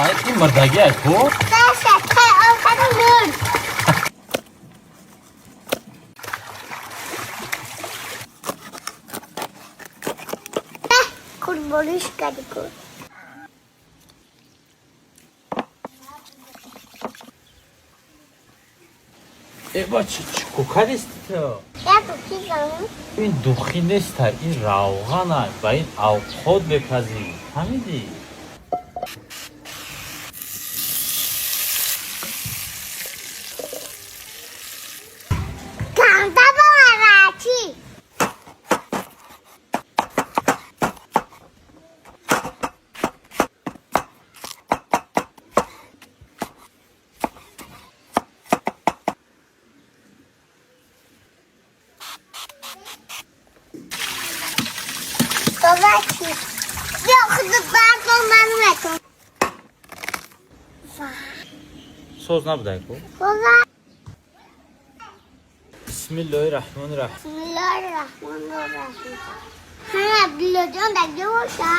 Ай, ин мурдагӣ ай ку? Даша, тай овқати мурд. Қурбониш кардӣ ку. Э, бача, чӣ кукадисти ту? Я духи занам. Ин духӣ неста, ин равғана, ба ин авқот мепазӣ, фаҳмидӣ? Ганда боварачи. Бабачи. Биё, худат бардор, ман метон. Соз набудай ку? Баба. Бисмиллоҳи раҳмони раҳим. Бисмиллоҳи раҳмони раҳим. Ҳама Абдуллоҷон дар ҷо боша.